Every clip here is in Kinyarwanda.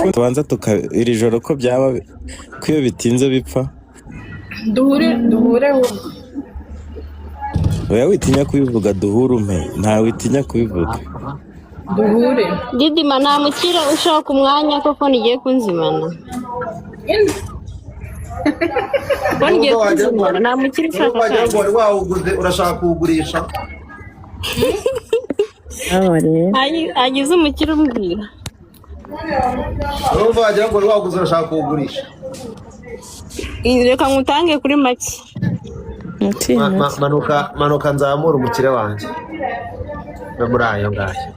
Ko tubanza tuka iri joro, ko byaba ko iyo bitinze bipfa. Duhure, duhure ahubwo. Oya, witinya kubivuga. Duhure umpe, ntawe witinya kubivuga. Duhure. Didima, nta mukire ushaka umwanya koko igiye kunzimana. Ine. Phone igiye Nubwo wagira ngo kunzimana, nta mukire ushaka nubwo wagira ngo akanya. wari wawuguze, urashaka kuwugurisha. Aho rero. Hagize umukire umbwira. Nubwo wagira ngo wari wawuguze, urashaka kuwugurisha. Reka ngutange kuri make. Mutima. Manuka, manuka, nzamure umukire wanjye no muri ayo ngayo.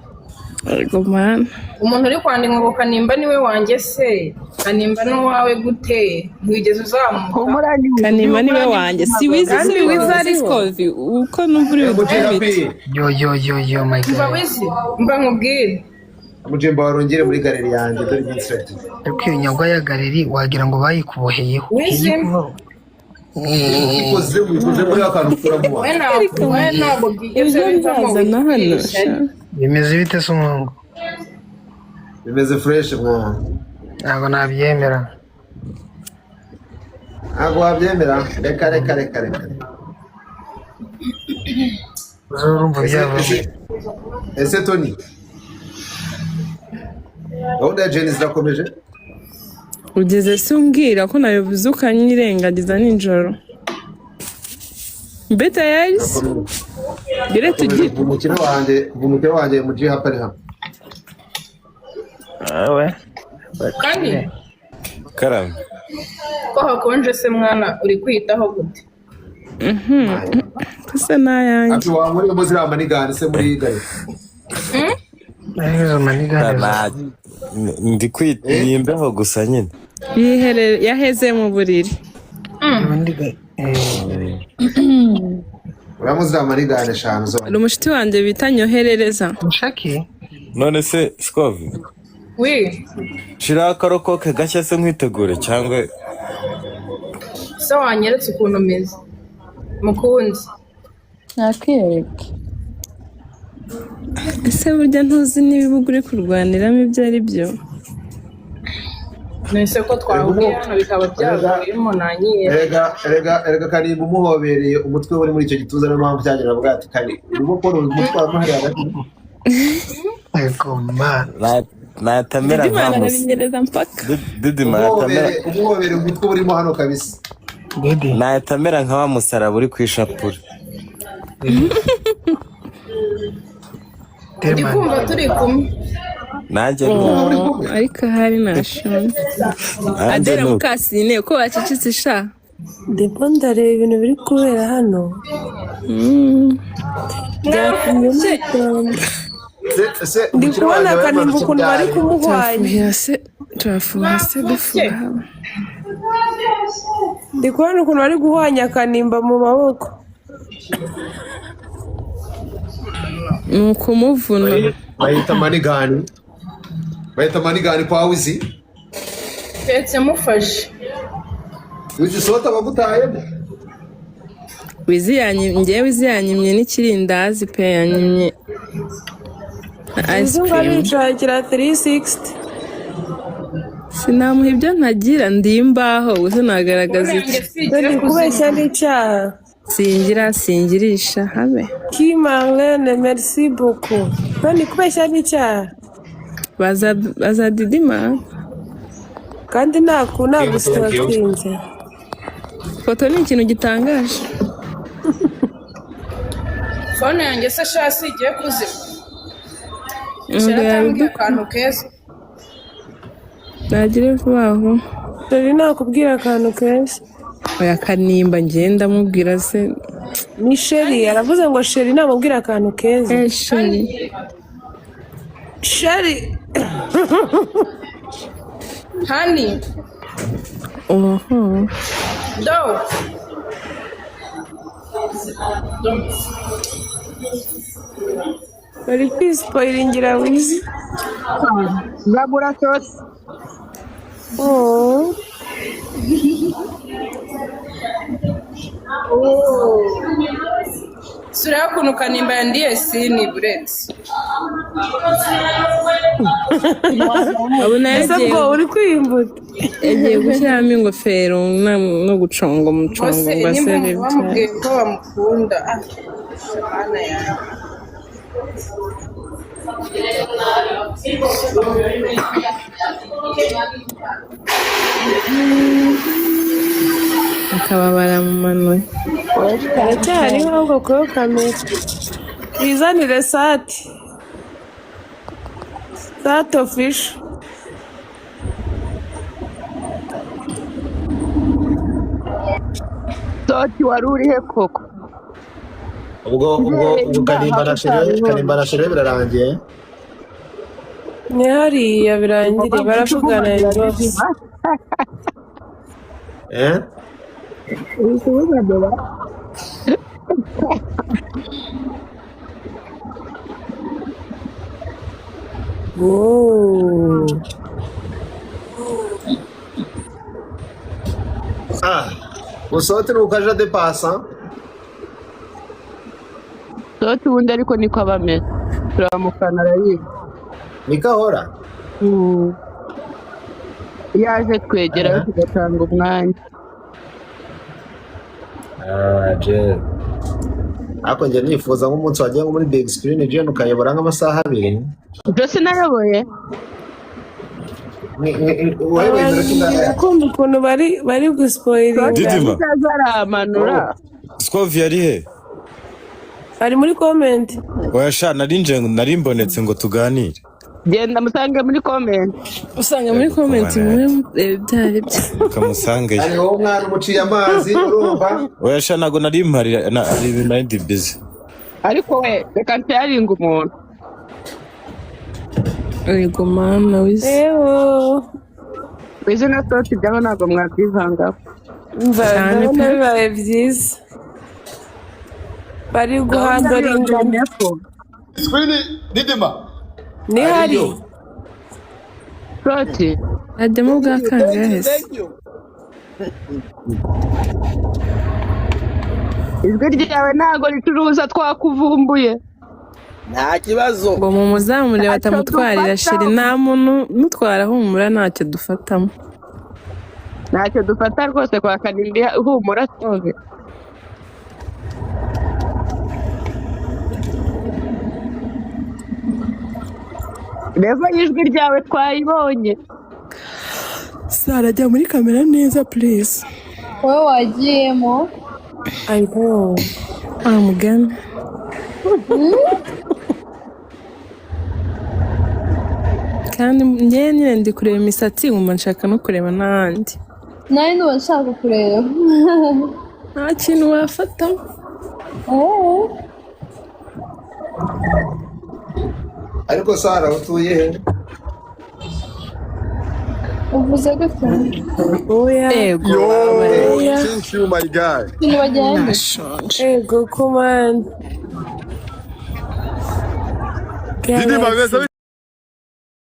Yego mana. Umuntu uri kwandika ngo Kanimba niwe wanjye se, Kanimba n'uwawe gute? Ntiwigeze uzamuka. Kanimba niwe wanjye, si Wizi. Kandi Si Wizi Wizi. ariho. Sikovi, uko numva uri Happy. budukubite. Yo yo yo yo, my Mva God. Wizi, mva nkubwire. Mujimba, warongere muri gallery yanjye, dore iminsi iragiye. Ariko iyo nyagwa ya gallery wagira ngo bayikuboheyeho. Wizi. Iri kuvaho. Ikoze wikoze muri akantu ukuramo. We ntabwo, we ntabwo byigeze Ibyo bivamo. nzazana hano. Witwira ishyari. Sha. Bimeze bite se umuhungu? Bimeze fresh, mwana. Ntabwo nabyemera. Ntabwo wabyemera? Reka, reka, reka, reka. Urumva Ese byavamo. Ese Tony, gahunda ya Jenny zirakomeje? Ugeze se umbwira ko nabivuze ukanyirengagiza nijoro? Mbe tayari se? Gere Irakomeje. tugire. Kuva umukire wanjye mu G Happy ari hano. Wowe. Kandi Karame. ko hakonje se mwana, uri kwiyitaho gute? Ko se n'ayanjye. Happy, wankuriyemo ziriya manigani se muri gallery? Ariko izo manigani Ndi kwita ni imbeho gusa nyine. Yiherere, yaheze mu buriri. Uramo ziriya manigani eshanu zonyine. Hari umushuti wanjye bita Nyoherereza. Mushaki. None se Sikovi, Wi. Shiraho akarokoke gashya se nkwitegure cyangwa? Se wanyeretse ukuntu umeze, mukunzi? Nakwereka. Ese burya ntuzi n'ibibuga uri kurwaniramo ibyo ari byo? Nese ko twahuriye hano bikaba byavuyemo nanyiyera. Erega, erega, erega, Kanimba umuhobereye umutwe uri muri icyo gituza, niyo mpamvu cyagira avuga ati kani urimo kubona umutwe hariya hagati. Ego man. Natamera Didimana nka musa. arabinyereza mpaka. Didima natamera. Umuhobereye umutwe urimo hano kabisa. Didi. Natamera nka wa musaraba uri ku ishapure. Ndi Derman. kumva turi kumwe. Nanjye ni Oh, ariko ahari nashonje. Nanjye Adera ni uko. Mukasine, ko wacecetse sha? Ndimo ndareba ibintu biri kubera hano. Byatumye nitonda. Se Ndi umukire kubona wanjye Kanimba yamanutse ukuntu bari ryari? kumuhwanya. Turafuhira se, turafuha se, dufuha. Ndi kubona ukuntu bari guhwanya Kanimba mu maboko. Ni ukumuvuna. Bahita manigani, bahita manigani kwa Wizi. Keretse mufashe. Wizi sota bagutayemo. Wizi yanyimye, njyewe Wizi yanyimye n'ikirindazi pe, yanyimye na ice Uzi ngo cream. arishakira 360. Sinamuha ibyo ntagira, ndi imbaho gusa, nagaragaza Phone iki? yanjye sigira Dore kubeshya kuzima. n'icyaha. Singira, singirisha habe. Ki Marlene, merci beaucoup. None kubeshya n'icyaha. Baza, baza Didima. Kandi nagusitatinze. Foto ni ikintu gitangaje. Phone yanjye se sha sigiye kuzima? Ngo Sharatambwiye yabiduka. akantu keza. Nagire vuba vuba. Dore nakubwira akantu keza. Oya, Kanimba ngenda mubwira se. Ni chéri, aravuze ngo chéri namubwira akantu keza. Eh, chéri. Chéri. Hani. Oho. Do. Do. Bari kwisipoyiringira Wizi. Uragura sosi. Oh. Sura y'ukuntu Kanimba yandiye sini buretse. Abona Ese yagiye bwo uri kwiyimbuta? Yagiye gushyiramo ingofero no guconga umucongo Bose ngo nimba asebe. bamubwiye ko bamukunda, ah, mana yanjye. Akaba baramumanuye. Aracyariho ahubwo kuri kamera. Wizanire sati. Sati official. Soti, wari urihe koko? Ubwo Kanimba na Shere birarangiye. Ni hariya birangiriye, baravugana inbox. Eh. Uri kuvuga Dora? Oh. Ah, usohote nuko aje adepasa. Soti ubundi ariko niko aba ameze, turamufana, arayizi. Niko ahora. Iyo aje twegerayo tugatanga umwanya. Ah, Jen. Ariko njye nifuza nk'umunsi wagiye nko muri big screen, Jen, ukayobora nk'amasaha 2. Ibyo sinayoboye. Wayoboye iminota ingahe? Kumva ukuntu bari guspoilinga. Didima. Utaza aramanura. Scovia ari he? Bari muri comment. Oya sha, nari nje, nari mbonetse ngo tuganire. Genda musange muri comment. Usanga muri Yego, comment kubana. mwe ibyo ari byo. Kamusangeyo. Ari wowe umwana umuciye amazi, urumva? Oya sha, ntabwo nari mpari, hari ibintu nari ndi busy. Ariko we, reka nsharinge umuntu. Yego mana wisi. Ewo. Izina Soti byabo ntabwo mwabyivangaho. Mva Cyane ndabona pe. bibaye byiza. Bari guhandoringana. Screen Didima. Ni hari. Ariyo. Soti. Ajyamo bwa Thank you, kangahe se? thank you. Ijwi ryawe ntabwo ricuruza, twakuvumbuye. Nta kibazo. Ngo mumuzamure Ntacyo batamutwarira dufata. sheri, nta muntu mutwara, humura, ntacyo dufatamo. Ntacyo dufata rwose kwa Kanimbi, humura soze. Revo y'ijwi ryawe twayibonye. Sara, jya muri kamera neza please. Wowe wagiyemo. I know. Wa mugani. Kandi njyewe nyine ndi kureba imisatsi nkumva nshaka no kureba n'ahandi. Nawe nuba nshaka kureba. Nta kintu wafatamo. Eh. Ariko Sara, utuye he? Uvuze gutya. Oya. Ego. Yo, Oya. thank you my guy. Ikintu bagenda. Nashonje. Ego komanda. Didima, Galaxy. bimeze.